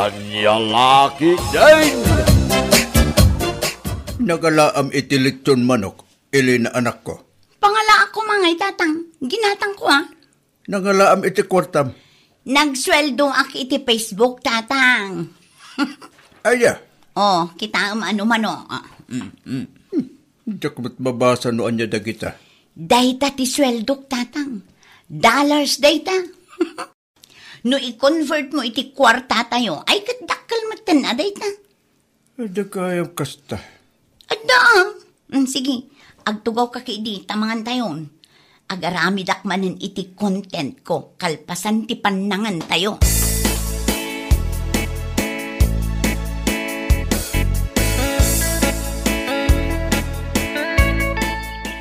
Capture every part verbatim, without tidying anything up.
Ania la ketdin? Nangalaam iti litson manok, Elena, anakko. Pangalaak koma ngay, tatang. Ginatangko, a. Nangalaam iti kuartam. Nagsueldoak iti Facebook, tatang. Aya? O, kitaem a numano. Mm, mm. Diak met mabasa no ania dagita. Dayta ti sueldok, tatang. Dollars dayta. No i-convert mo iti kuartatayo, ay ket dakkel metten a dayta. Adda gayam kasta. Adda. Mm, sige, agtugawka ketdi ta mangantayon. Agaramidak manen iti content ko kalpasan ti pannangantayo.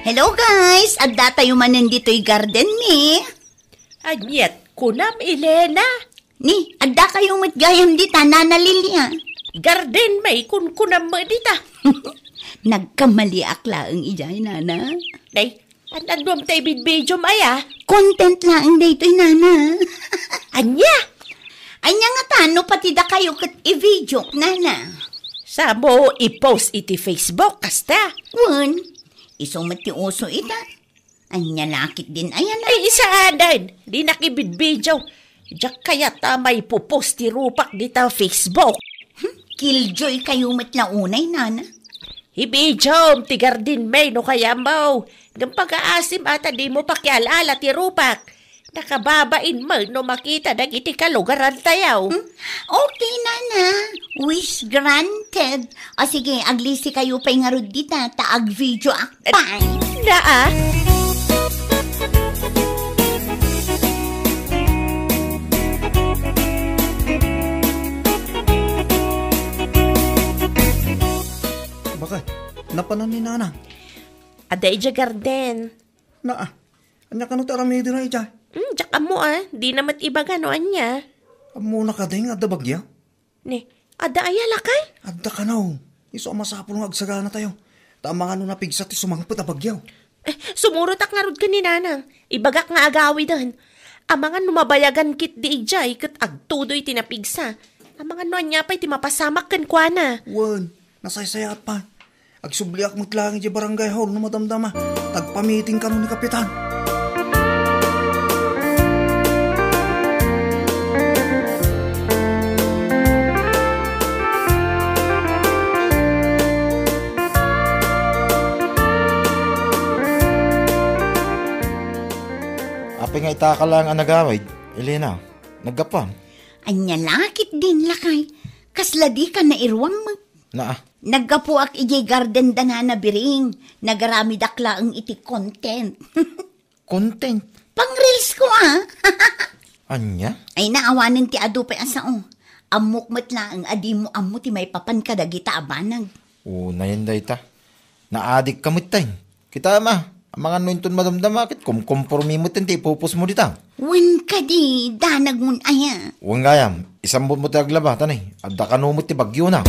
Hello guys! Addatayo manen ditoy garden mi. Aniat kunam, Elena? Ni, addakayo met gayam dita, Nana Lilia. Garden mi kunkunam met dita. Nagkamaliak laeng idiay, Nana. Nay, an-, annuam ta ibidbidiom aya? Content laeng daytoy, Nana. Ania? Ania ngata no pati dakayo ket i-video, Nana? Samo i-post iti Facebook, kasta? Wen, isu met ti uso ita. Ania la ketdin aya na? Ay, saanen. Dinak ibidbidio. Diak kayat a maipopost ti rupak dita Facebook. Hmm, killjoykayo met la unay, Nana. Ibidiom ti garden mi no kayatmo. Ngem pagaasim a ta dimo pakial-ala ti rupak. Nakababain met no makita dagiti kalugarantayo. Hmm? Okay, Nana. Wish granted. O sige, aglisikayo pay ngarud dita, ta agvideoak pay. Naa. Bakit? Napanan ni Nana? Adda idiay garden. Naa. Ania kano ti aramidena idiay? Hmm, diak ammo a. Dina met ibaga no ania. Ammona kadi nga adda bagyo? Ni, adda aya lakay? Adda kano. Isu a masapul nga agsaganatayo. Ta amangan no napigsa ti sumangpet a bagyo. Eh, sumurotak ngarud ken ni Nanang. Ibagak nga agawiden. Amangan no mabayagan ketdi idiay ket agtudoy ti napigsa. Amangan no ania pay ti mapasamak kenkuana. Wen, nasaysayaat pay. Agsubliak met laeng idiay barangay hall no madamdama. Agpamiting kano ni Kapitan. Apay nga ita ka laeng a nagawid, Elena? Naggapuam? Ania la ketdin lakay? Kasla dika nairuam met. Naa. Naggapuak idiay garden da Nana Biring. Nagaramidak laeng iti content. Content? Pang-reels ko, a. Ania? Ay, naawanen ti adu pay a sao. Ammok met laeng a dimo ammo ti maipapan kadagita a banag. Unayen dayta. Naadikka metten. Kitaem a, amangan no inton madamdama ket kumkompormi metten ti ipopost mo dita. Wen kadi, danagmon aya. Wen gayam, isambutmo ti aglaba, ta ni, adda kano met ti bagyona.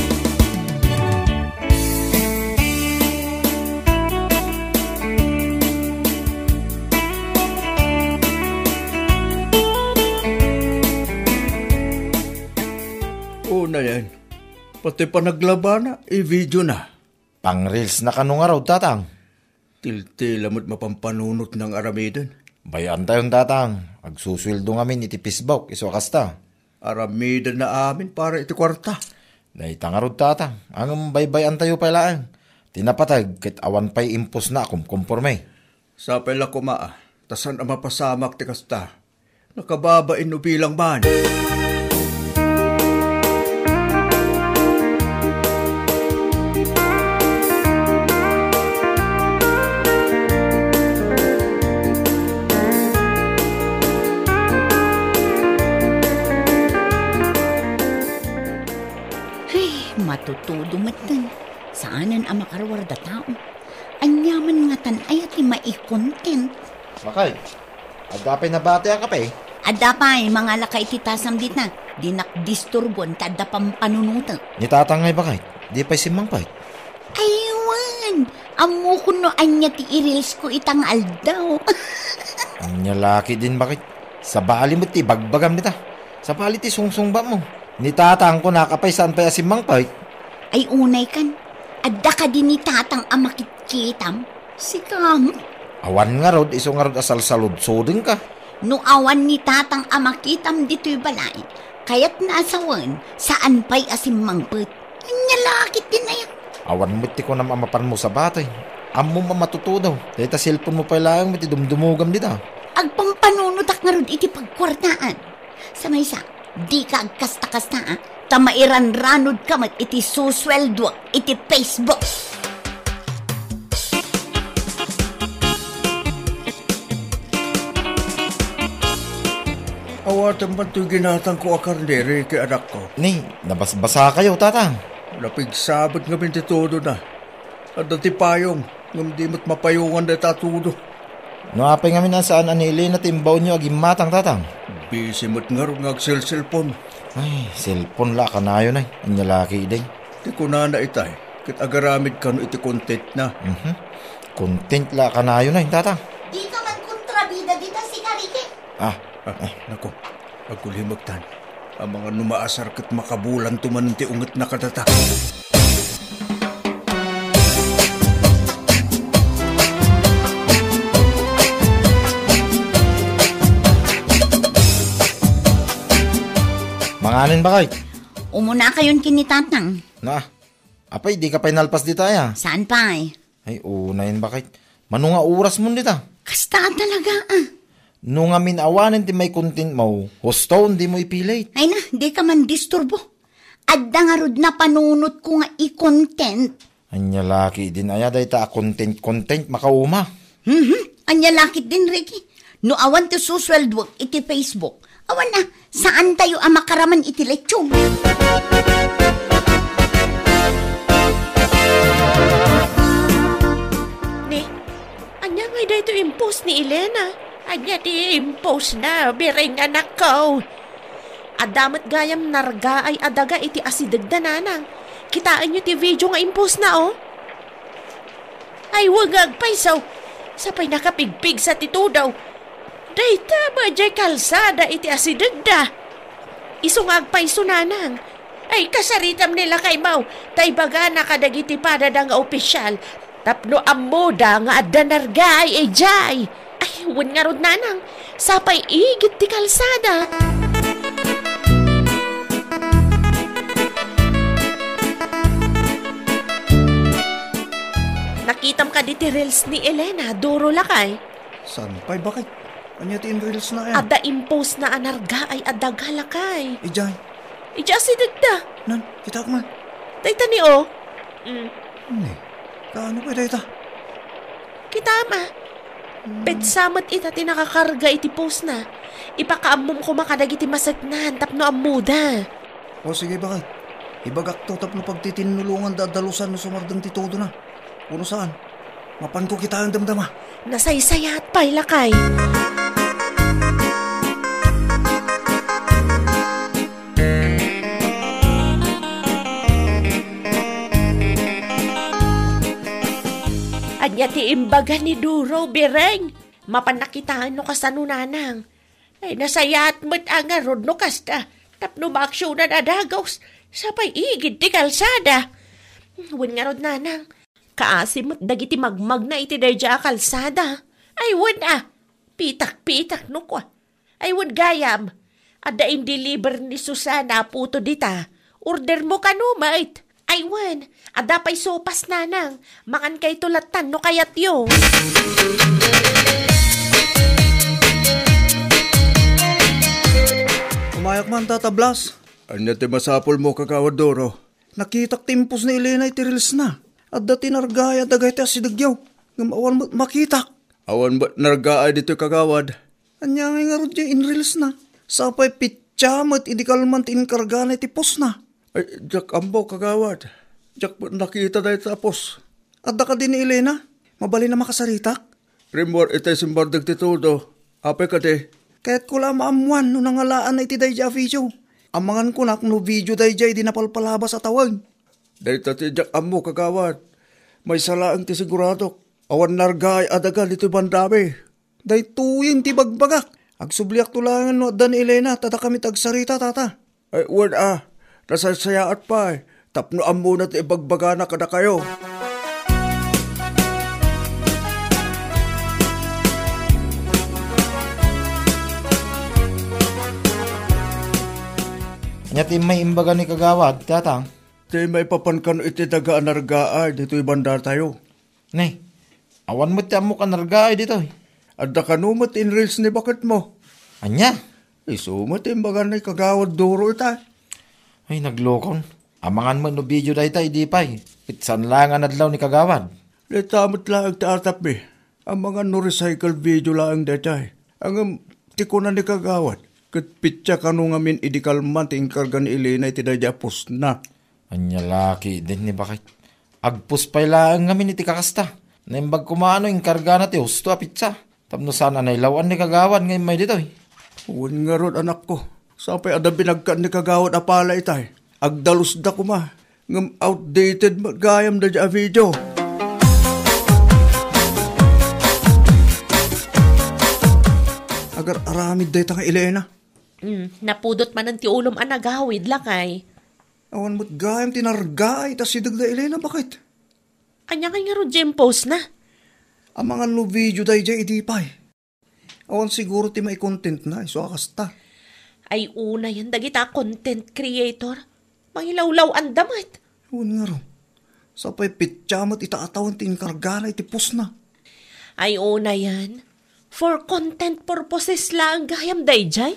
Unayen, pati panaglabana, i-videona. Pang-reels na kano ngarud, tatang? Tiltila met mapampanunotna nga aramiden. Bay-antayon, tatang. Agsusueldo ngamin iti Facebook, isu a kasta. Aramidenna amin para iti kuarta. Dayta ngarud, tatang. Ngem baybay-antayo pay laeng. Ti napateg ket awan pay impostna a kumkompormi. Sapay la koma, a, ta saan a mapasamak ti kasta. Nakababain no bilang man. Ay, matutudo metten. Saanen a makaruar da tao. Aniaman ngatan aya ti mai-content? Bakay, adda pay nabati a kape? Adda pay, mangalaka iti tasam dita. Dinak disturbuan ta adda pampanunotek. Ni tatang ngay bakay, di pay simmangpet? Ay, wen. Ammokon no ania ti i-reels ko ita nga aldaw. Ania la ketdin bakay? Sabali met ti ibagbagam dita. Sabali ti sungsungbatmo. Ni tatang kunak, apay, saan pay a simmangpet? Ay, unay kan, adda kadi ni tatang a makitkitam? Sika met. Awan ngarud, isu ngarud a salsaludsodengka. No awan ni tatang a makitam ditoy balay, kayatna a sawen, saan pay a simmangpet. Ania la ketdin aya? Awan met ti kunam a mapanmo sabatay. Ammom a matutudo. Dayta cellphone mo pay laeng met ti dumdumogam dita. Agpampanunotak ngarud iti pagkuartaan. Sa maysa, dika agkasta-kasta, a, ta mairanranodka met iti susueldoak iti Facebook. Awatem man toy ginatangko a karne, Ricky, anakko. Ni, nabasbasakayo, tatang. Napigsabet ngamin ti tudona. Adda ti payong, ngem di met mapayongan dayta a tudo. No apay ngamin a saan a ni Elena ti imbaonyo a gimmatang, tatang? Busy met ngarud nga agselselpon. Ay, cellphone la a kanayon ay. Ania la ketdin? Ti kunana itay, ket agaramid kano iti contentna. Mhm. Content la a kanayon ay, tatang. Dika man kontrabida dita, sika, Ricky. Ah, ah, naku, agkulimektan. Amangan no maasar ket makabulanto manen ti ungetna kadata. Manganen, bakit? Umunakayon ken ni tatang. Na, apay, dika pay nalpas dita aya? Saan pay? Ay, unayen, bakit? Mano nga orasmon dita? Kasta talaga, a. No ngamin awanen ti maicontentmo, husto, dimo ipilit. Ay na, dika man disturbo. Adda ngarud napanunotko nga i-content. Ania la ketdin aya dayta a content, content, makauma. Mhm. Ania la ketdin, Ricky? No awan ti susueldoek iti Facebook, awan a, saantayo a makaraman iti lechon. Ni, ania ngay daytoy impost ni Elena? Ania ti impostna, Bireng, anakko? Adda met gayam nargaay a daga iti asidegda, nanang. Kitaenyo ti video nga impostna, o. Ay, wen nga agpayso. Sapay nakapigpigsa ti tudo. Dayta met diay kalsada iti asidegda. Isu nga agpayso, nanang. Ay, kasaritam ni lakaymo, ta ibagana kadagiti padada nga opisyal tapno ammoda nga adda nargaay idiay. Ay, wen ngarud, nanang, sapay igid ti kalsada. Nakitam kadi ti reels ni Elena, Doro, lakay? Saan pay, bakit? Ania ti in-reelsna aya? Adda impostna a nargaay a daga, lakay. Idiay? Idiay asidegda. Nan, kitaak man. Dayta ni, o. Mm. Ni, kaano pay dayta? Kitaem a. Hmm. Petsa met ita ti nakakarga iti postna. Ipakaammom koma kadagiti maseknan tapno ammoda. O sige, bakit? Ibagakto tapno pagtitinnulonganda a dalusan no sumardeng ti tudona. Wenno saan? Mapanko kitaen damdama. Nasaysayaat pay, lakay. Ania ti imbaga ni Duro, Bireng? Mapanna kitaen no kasano, nanang. Ay, nasayaat met a ngarud no kasta, tapno maaksionan a dagus, sapay igid ti kalsada. Wen ngarud, nanang, kaasi met dagiti magmagna iti daydiay a kalsada. Ay, wen a, pitak-pitak no kua. Ay, wen gayam, adda in-deliver ni Susana a puto dita. Ordermo kano met. Ay, wen, adda pay sopas, nanang. Mangankayto lattan no kayatyo. Umayak man, Tata Blas. Ania ti masapulmo, Kagawad Doro? Nakitak ti impostna ni Elena iti reelsna. Adda ti nargaay a daga iti asidegyo. Ngem awan met makitak. Awan met nargaay ditoy, Kagawad. Ania ngay ngarud diay in-reelsna? Sapay petsa met idi kalman ti inkargana iti postna. Ay, diak ammo, Kagawad. Diak met nakita dayta a post. Adda kadi ni Elena? Mabalin a makasaritak? Rimmuar itay simmardeng ti tudo. Apay kadi? Kayatko la a maammoan no nangalaanna iti daydiay a video. Amangan kunak no video daydiay idi napalpalabas a tawen. Dayta ti diak ammo, Kagawad. Maysa laeng ti siguradok. Awan nargaay a daga ditoy bandami. Daytoyen ti ibagbagak. Agsubliakto laengen no adda ni Elena, ta dakami ti agsarita, Tata. Ay, wen a, nasaysayaat pay, tapno ammona ti ibagbagana kadakayo. Ania ti immay imbaga ni Kagawad, Tatang? Ti maipapan kano iti daga a nargaay ditoy bandatayo. Ne, awan met ti ammok a nargaay ditoy. Adda kano met ti in-reels ni baketmo. Ania? Isu met ti imbaga ni Kagawad Duro ita. Ay, naglokon. Amangan met no video dayta idi pay. Ket saan laeng a nadlaw ni Kagawad. Dayta met laeng ti atapmi. Amangan no recycle video laeng daytay. Ngem ti kuna ni Kagawad, ket petsa kano ngamin idi kalman ti inkarga ni Elena iti daydi a postna. Ania la ketdin ni bakay. Agpost pay laeng ngamin iti kakasta. Naimbag koma no inkargana ti husto a petsa. Tapno saan a nailaw-an ni Kagawad nga immay ditoy. Wen ngarud, anakko. Sapay adda binagkan ni Kagawad a pala itay. Agdalusda koma. Ngem outdated met gayam daydi a video. Agar-aramid dayta nga Elena. Mm, napudot manen ti ulom a nagawid, lakay. Awan met gayam ti nargaay ta sideg da Elena, bakit? Ania ngay ngarud diay impostna? Amangan no video daydiay idi pay. Awan siguro ti maicontentna, isu a kasta. Ay, unayen dagita content creator. Mangilawlaw-anda met. Wen ngarud. Sapay petsa met ita a tawen ti inkargana iti postna. Ay, unayen. For content purposes laeng gayam daydiay?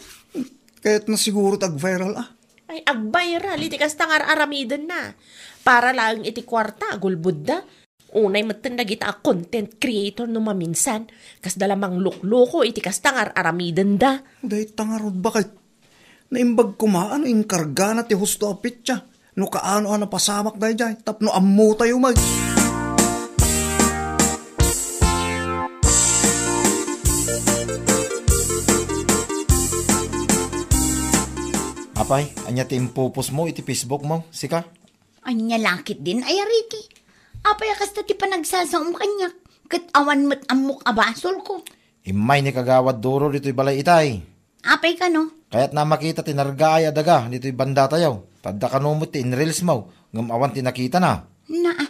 Kayatna siguro ti ag-viral a. Ay, ag-viral iti kasta nga ar-aramidenna. Para laeng iti kuarta, agulbodda. Unay metten dagita a content creator no maminsan, kasda la manglukloko iti kasta nga ar-aramidenda. Dayta ngarud, bakit? Naimbag koma no inkargana ti husto a petsa. No kaano a napasamak daydiay, tapno ammotayo met. Apay, ania ti impopostmo iti Facebookmo, sika? Ania la ketdin aya, Ricky? Apay a kasta ti panagsasaom kaniak, ket awan met ammok a basolko? Immay ni Kagawad Duro ditoy balay itay. Apay kano? Kayatna a makita ti nargaay a daga ditoy bandatayo. Ta adda kano met ti in-reelsmo, ngem awan ti nakitana. Naa,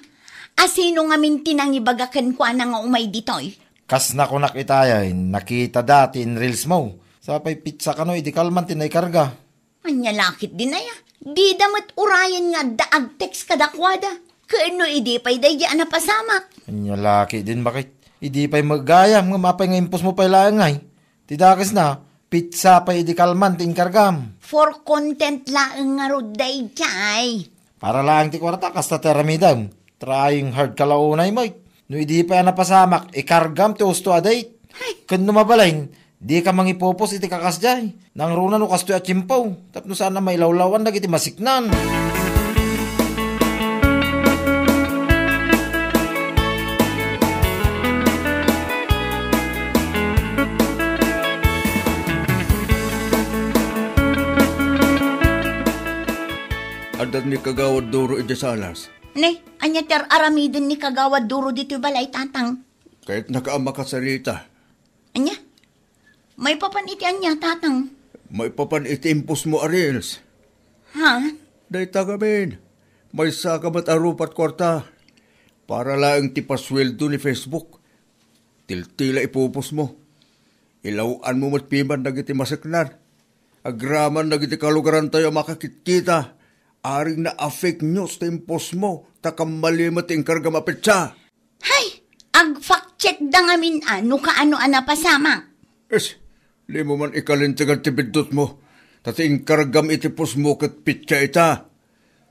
asino ngamin ti nangibaga kenkuana nga umay ditoy? Kas nakunak itay, nakitada ti in-reelsmo. Sapay petsa kano idi kalman ti naikarga. Ania la ketdin aya? Dida met urayen nga adda ag-text kadakuada. Ken no idi pay daydi a napasamak. Ania la ketdin, bakit? Idi pay met gayam, ngem apay nga impostmo pay laeng ngay? Ti dakesna, petsa pay idi kalman ti inkargam. For content laeng ngarud daydiay. Para laeng ti kuarta, kasta ti aramidem. Trying hard ka la unay, Mike. No idi pay a napasamak, ikargam ti husto a date. Ay. Ken no mabalin, dika mangipopos iti kakasdiay. Nangruna no kastoy a tiempo, tapno saan a mailawlaw-an dagiti masiknan. Adda ni Kagawad Duro idiay salas. Ne, ania ti ar-aramiden ni Kagawad Duro ditoy balay, Tatang? Kayatnaka a makasarita. Ania? Maipapan iti ania, Tatang? Maipapan iti impostmo a reels. Ha? Dayta ngamin, maysaka met a rupa't kuarta. Para laeng ti pasueldo ni Facebook. Tiltila ipopostmo. Ilaw-anmo met piman dagiti masiknan. Agraman dagiti kalugarantayo a makakitkita. Aring na a fake news ti impostmo, ta kammali met ti inkargam a petsa. Hay! Ag-fact checkda ngamin a no kaano a napasamak. Is, dimo man ikalintegan ti biddutmo, ta ti inkargam iti postmo ket petsa ita.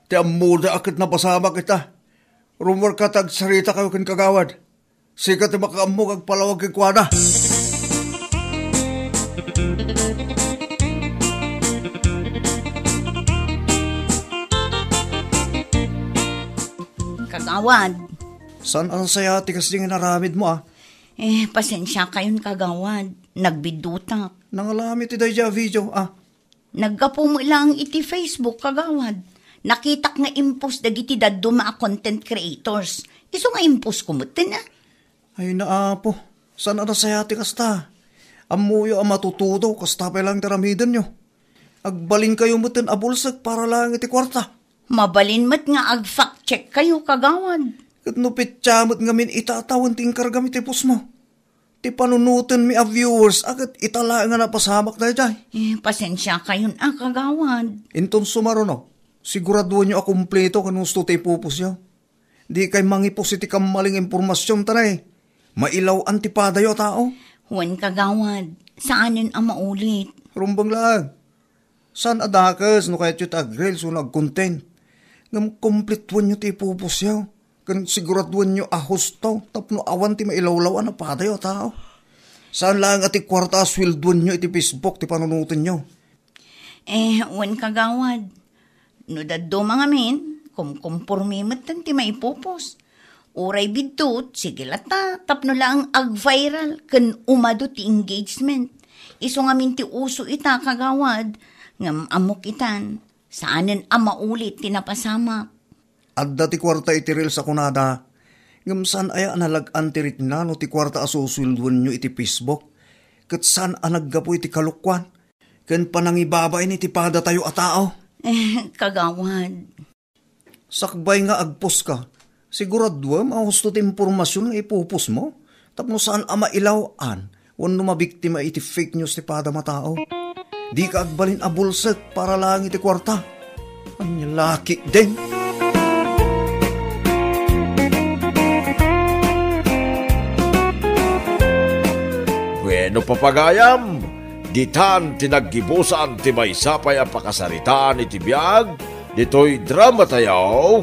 Ti ammoda a ket napasamak ita. Rummuarka ta agsaritakayo ken Kagawad. Sika ti makaammo nga agpalawag kenkuana. Kagawad. Saan a nasayaat ti kasdi nga inaramidmo, a? Eh, pasensiakayon, Kagawad. Nagbiddutak. Nangalami ti daydiay a video, a? Naggapu met laeng iti Facebook, Kagawad. Nakitak nga impost dagiti dadduma a content creators. Isu nga impost ko metten, a? Ay, naapo. Saan a nasayaat ti kasta? Ammoyo a matutudo, kasta pay laeng ti aramidenyo. Agbalinkayo metten a bulsek para laeng iti kuarta. Mabalin met nga ag-fact check kayo, kagawad. Ket no petsa met ngamin itatawen ti inkargam iti pusmo, ti panunotenmi a viewers a ket ita laeng a napasamak daydiay. Eh, pasensiakayon a, kagawad. Inton sumaruno, siguraduenyo a kumpleto ken husto ti ipupusyo. Dikay mangipus iti kammaling a impormasion, ta nay, mailaw-an ti padayo a tao. Wen, kagawad, saanen a maulit. Rumbeng laeng. Saan a dakes no kayatyo ti ag-reels wenno ag-content. Ngem kumpletuenyo ti ipupusyo. Ken siguraduenyo a husto tapno awan ti mailawlaw-an a padayo a tao. Saan laeng a ti kuarta a sueldoenyo iti Facebook ti panunotenyo. Eh, wen, kagawad. No dadduma ngamin, kumkumpormi metten ti maipupos. Uray biddut, sige latta, tapno laeng ag-viral ken umadu ti engagement. Isu ngamin ti uso ita, kagawad, ngem ammok itan, saanen a maulit ti napasamak. Adda ti kuarta iti reels a kunada, ngem saan aya a nalag-an ti rikna no ti kuarta a susueldoenyo iti Facebook, ket saan a naggapu iti kalokuan ken panangibabain iti padatayo a tao. Eh, kagawad. Sakbay nga agpost ka, siguraduem a husto ti impormasion nga ipupos mo tapno saan a mailaw-an wenno mabiktima iti fake news ti padam a tao. Dika agbalin a bulsek para laeng iti kuarta. Ania la ketdin? Bueno, papagayam, ditan ti naggibusan ti maysa pay a pakasaritaan iti biag ditoy dramatayo,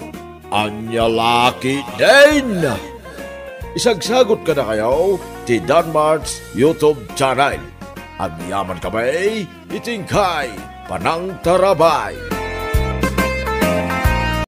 Ania la ketdin? Isagsagot kadakayo ti Danmart's YouTube channel. Agyaman kami iti inkay panangtarabay.